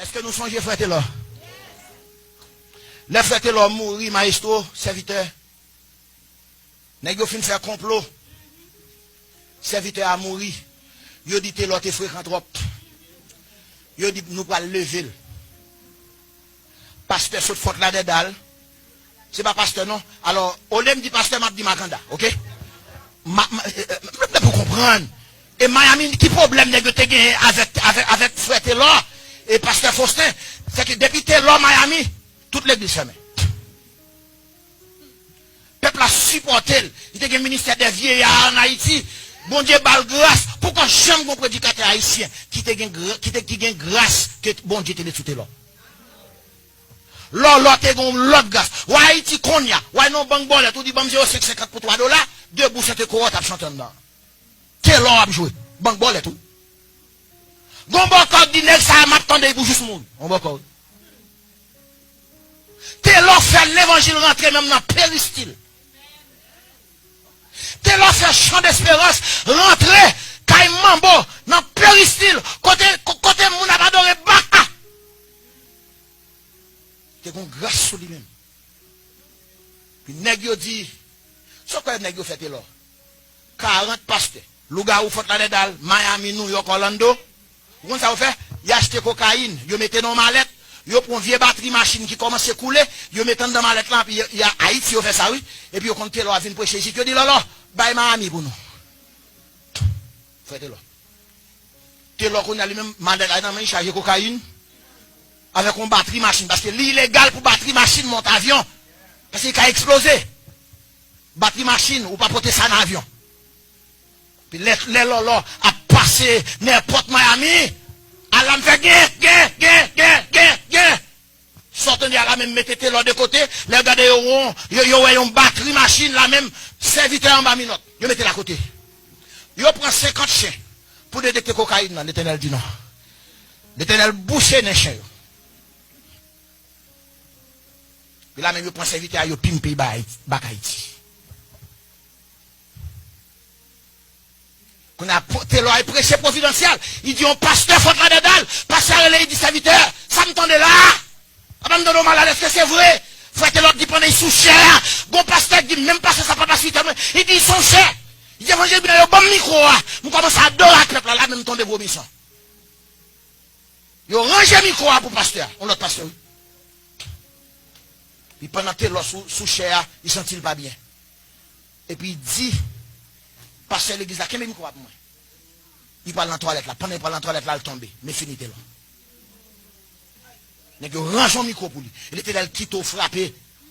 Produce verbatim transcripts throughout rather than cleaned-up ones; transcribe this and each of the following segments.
Èske nou sonje frè Telò? Lè frè Telò mouri, mayestwo, sèvitè, nèg yo fin fè konplo. Sèvitè a mouri. Yo di Telò te frekan twòp. Yo di nou pral leve l. Pastè sot Fòt Ladèdal. Se pa pastè non. Alò, olye m di pastè, m ap di Makanda, oke? Ma, ma, eh, eh, m pou konprann. E Miami, ki pwoblèm nèg yo te genyen avèk, avèk, avèk frè Telò e pastè Fosten? Se ke depi Telò Miami, tout legliz fèmen. Pèp la sipòte l. Li te gen ministè dè vyeya ann Ayiti. Bondye ba l gras. Poko janm gen yon predikatè ayisyen ki te gen gra-, ki te, ki gen gras ke Bondye te met sou Telò. Lòlò te gen yon lòt gras. W a Ayiti kounye a. W a nan bank bòlèt, ou di, "Ban m zewo senk senkant pou twa dola." Debout Senteko w t ap chante anndan. Telò ap jwe. Bank bòlèt, wi. Gon bòkò k di, "Nèg sa a, m ap tande l pou jis mouri." Yon bòkò, wi. Telò fè levanjil rantre menm nan peristil. Telò fè Chan Desperans rantre kay Manbo nan peristil, kote, ko-, kote moun ap adore Baka. Te gon gras sou li menm. Pi nèg yo di, sa w kwè nèg yo fè Telò? Karant pastè, lougawou Fòt Ladèdal, Miami, New York, Orlando. Ou konn sa yo fè? Y achte kokayin, yo mete nan yon malèt, yo pran vye batri machin ki kòmanse koule, yo mete anndan malèt la, epi y a, Ayiti yo fè sa, wi. Epi yo konn Telò a vin preche isit, yo di, "Lòlò, bay Miami pou nou." Frè Telò. Telò kounye a li menm, malèt la nan men l chaje kokayin avèk yon batri machin, paske li ilegal pou batri machin monte avyon, paske li ka eksploze. Batri machin, ou pa pote sa nan avyon. Pi lè, lè Lòlò ap pase nenpòt Miami, alam fè gen, gen, gen, gen, gen, gen. Sa w tande a la menm mete Telò de kote, lè yo gade yo won, yo, yo wè yon batri machin la menm, sèvitè anba minòt, yo mete l akote. Yo pran senkant chen pou detekte kokayin nan, Letènèl di non. Letènèl bouche nen chen yo. Pi la menm yo pran sèvitè a, yo pimpe l bay Ayiti, bak Ayiti. Kounye a, po-, Telò al preche Pwovidansyèl. Li di yon pastè Fòt Ladèdal. Pastè a rele, li di, "Sèvitè, sa m tande la a, apa m tande w malad, èske se vre?" Frè Telò di pandan li sou chè a, gon pastè ki di, "Menm pastè sa pa pastè mwen." Li di, "Son chè." Li di, "Evanjil byen, yo ban m mikwo a. M kòmanse adore ak pèp la, la menm m tonbe vomi san." Yo ranje mikwo a pou pastè a, yon lòt pastè, wi. Pi pandan Telò sou, sou chè a, li santi l pa byen. Epi li di pastè legliz la, "Kenbe mikwo a pou mwen." Li pral nan twalèt la. Pandan li pral nan twalèt la, l tonbe. Men fini Telò. Nèg yo ranje yon mikwo pou li. E Letènèl kite w frape,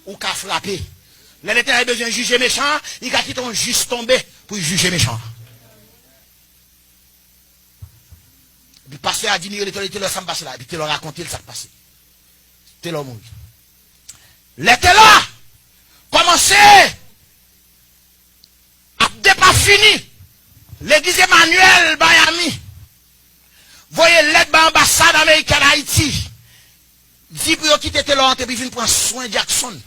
ou ka frape. Lè Letènèl bezwen jije mechan an, li ka kite yon jis tonbe pou l jije mechan an. Epi pastè a di, "Mire Letènèl, Telò, sa m pase la?" Epi Telò rakonte l sa k pase. Telò mouri. Lè Telò kòmanse ap depafini, legliz Emmanuel Miami voye lèt bay anbasad amerikèn Ayiti, di pou yo kite Telò antre, pou l vin pran swen Jackson.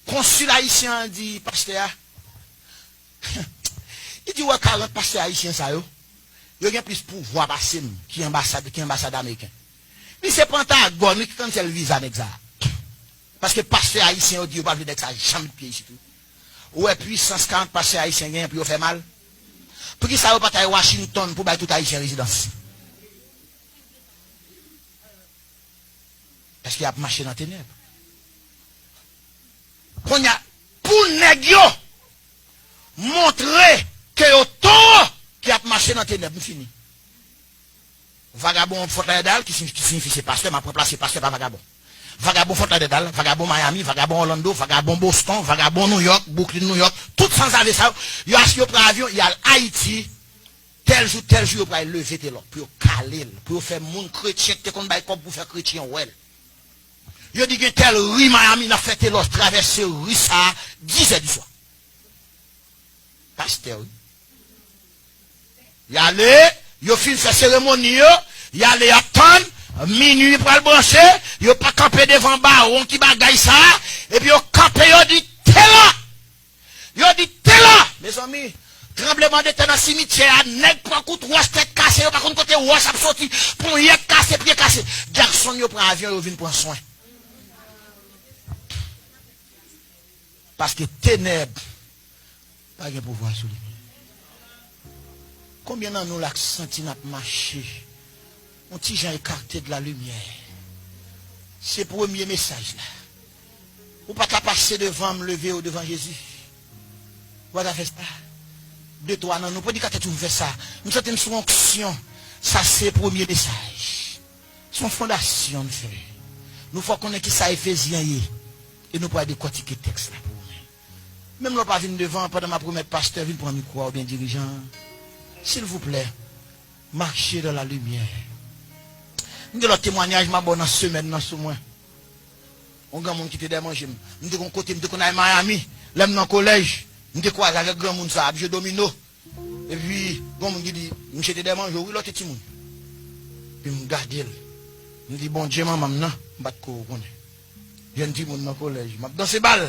Konsil ayisyen an di pastè a, li di, "W wè karant pastè ayisyen sa yo, yo gen plis pouvwa pase m ki anbasad, ki anbasad ameriken." Li se Pantagòn, wi, ki kannsèl viza nèg sa a. Paske pastè ayisyen yo di yo pa vle nèg sa janm met pye isit, wi. Ou wè pwisans karant pastè ayisyen genyen pou yo fè mal? Poukisa yo pa t al Washington pou bay tout ayisyen rezidans? Paske y ap mache nan tenèb. Kounye a, pou nèg yo montre ke yo towo ki ap mache nan tenèb, m fini. Vagabon Fòt Ladèdal, ki siy-, ki siyifi se pastè, m ap ranplase pastè pa vagabon. Vagabon Fòt Ladèdal, vagabon Miami, vagabon Orlando, vagabon Boston, vagabon New York, Brooklyn, New York, tout sanzave sa yo, yo achte, yo pran avyon, y al Ayiti, tèl jou, tèl jou, yo pral leve Telò, pou yo kale l, pou yo fè moun kretyen ki te konn bay kòb pou fè kretyen wè l. Yo di gen tèl ri Miami, n ap fè Telò travèse ri sa a, dis è di swa. Pastè, wi. Y ale, yo fin fè seremoni yo, y ale, y ap tann, minui pral branche, yo pa kanpe devan bawon ki bagay sa a, epi yo kanpe, yo di, "Telò!" Yo di, "Telò!" Mezanmi, tranblemanntè nan simityè a, nèg pran kout wòch tèt kase, yo pa konn Wòch ap soti, ponyèt kase, pye kase. Jackson yo pran avyon, yo vin pran swen. Paske tenèb pa gen pouvwa sou limyè. Konbyen nan nou la k santi n ap mache yon ti jan ekate de la limyè? Se premye mesaj la. Ou pa ta pase devan m, leve yo devan Jezi. Ou pa ta fè sa. De twa nan nou, predikatè, tou fè sa. M santi m sou onksyon. Sa se premye mesaj. Se yon fondasyon n fè. Nou fè w konnen ki sa Efezyen ye. E nou pral dekòtike tèks la pou ou menm. Menm lè w pa vin devan, pandan m ap remèt pastè, vin pran mikwo a oubyen dirijan an. Silvouplè, mache dans la lumière. M gen lòt temwanyaj m ap ba w nan semèn nan sou mwen. Yon granmoun ki te dèmanje m. M te gon kote, m te konn al Miami. Lè m nan kolèj, m te kwaze avèk granmoun sa ap jwe domino. Epi, gon moun ki di, "Misye te dèmanje w, wi, lè w te timoun." Epi m gade l. M di, "Bondye manman m nan, m pa t ko konnen." Jèn timoun nan kolèj, m ap danse bal.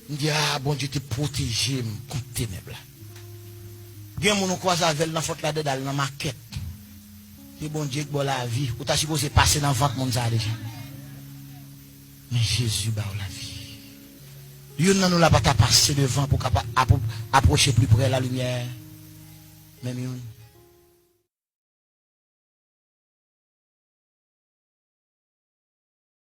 M di, "A, Bondye te pwoteje m kont tenèb la." Gen moun ou kwaze avè l nan Fort Lauderdale, nan makèt. Se Bondye k ba w lavi. Ou ta sipoze pase nan vant moun sa a deja. Men Jezi ba w lavi. Youn nan nou la pa ta pase devan pou kapab apwo-, apwoche pli pre la limyè. Menm youn.